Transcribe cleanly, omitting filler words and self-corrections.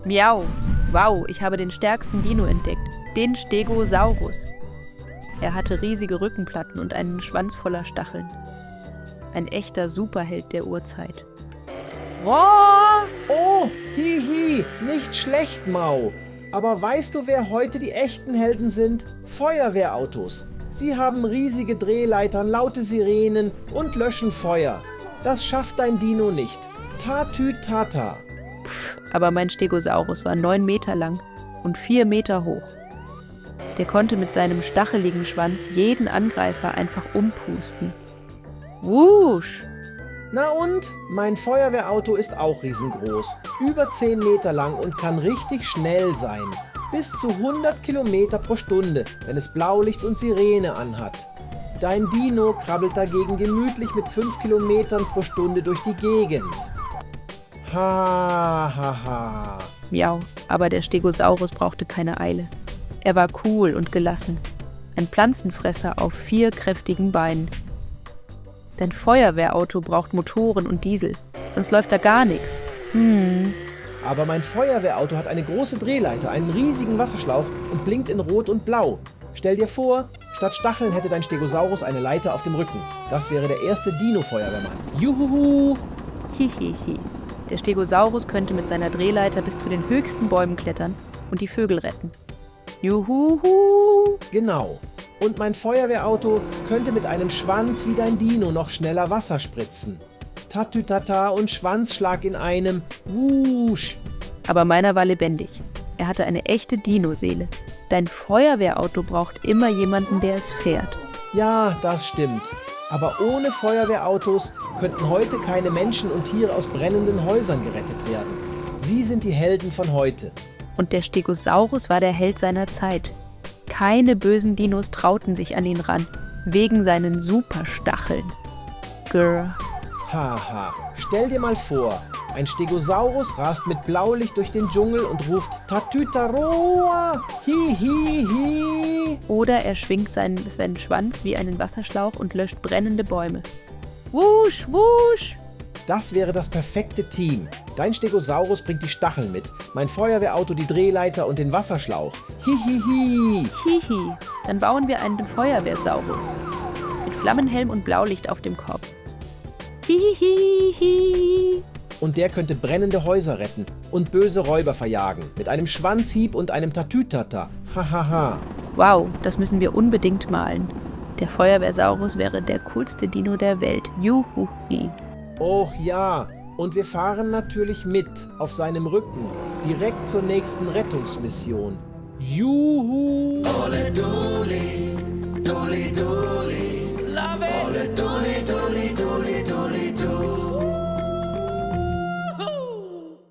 Miau. Wow, ich habe den stärksten Dino entdeckt. Den Stegosaurus. Er hatte riesige Rückenplatten und einen Schwanz voller Stacheln. Ein echter Superheld der Urzeit. Roar! Oh, hihi, nicht schlecht, Mau. Aber weißt du, wer heute die echten Helden sind? Feuerwehrautos. Sie haben riesige Drehleitern, laute Sirenen und löschen Feuer. Das schafft dein Dino nicht. Tatütata. Aber mein Stegosaurus war 9 Meter lang und 4 Meter hoch. Der konnte mit seinem stacheligen Schwanz jeden Angreifer einfach umpusten. Wusch! Na und? Mein Feuerwehrauto ist auch riesengroß. Über 10 Meter lang und kann richtig schnell sein. Bis zu 100 Kilometer pro Stunde, wenn es Blaulicht und Sirene anhat. Dein Dino krabbelt dagegen gemütlich mit 5 Kilometern pro Stunde durch die Gegend. Ha, ha, ha. Miau, aber der Stegosaurus brauchte keine Eile. Er war cool und gelassen. Ein Pflanzenfresser auf 4 kräftigen Beinen. Dein Feuerwehrauto braucht Motoren und Diesel, sonst läuft da gar nichts. Aber mein Feuerwehrauto hat eine große Drehleiter, einen riesigen Wasserschlauch und blinkt in Rot und Blau. Stell dir vor, statt Stacheln hätte dein Stegosaurus eine Leiter auf dem Rücken. Das wäre der erste Dino-Feuerwehrmann. Juhuhu! Hihihi. Der Stegosaurus könnte mit seiner Drehleiter bis zu den höchsten Bäumen klettern und die Vögel retten. Juhuhu! Genau. Und mein Feuerwehrauto könnte mit einem Schwanz wie dein Dino noch schneller Wasser spritzen. Tatütata und Schwanzschlag in einem. Wusch! Aber meiner war lebendig. Er hatte eine echte Dino-Seele. Dein Feuerwehrauto braucht immer jemanden, der es fährt. Ja, das stimmt. Aber ohne Feuerwehrautos könnten heute keine Menschen und Tiere aus brennenden Häusern gerettet werden. Sie sind die Helden von heute. Und der Stegosaurus war der Held seiner Zeit. Keine bösen Dinos trauten sich an ihn ran, wegen seinen Superstacheln. Grr. Haha, stell dir mal vor, ein Stegosaurus rast mit Blaulicht durch den Dschungel und ruft Tatütaroa, hi hi hi. Oder er schwingt seinen Schwanz wie einen Wasserschlauch und löscht brennende Bäume. Wusch, wusch! Das wäre das perfekte Team. Dein Stegosaurus bringt die Stacheln mit, mein Feuerwehrauto die Drehleiter und den Wasserschlauch. Hihihi. Hihi, dann bauen wir einen Feuerwehrsaurus. Mit Flammenhelm und Blaulicht auf dem Kopf. Hihihi. Und der könnte brennende Häuser retten und böse Räuber verjagen. Mit einem Schwanzhieb und einem Tatütata. Hahaha. Wow, das müssen wir unbedingt malen. Der Feuerwehrsaurus wäre der coolste Dino der Welt. Juhuhi. Oh ja, und wir fahren natürlich mit auf seinem Rücken, direkt zur nächsten Rettungsmission. Juhu!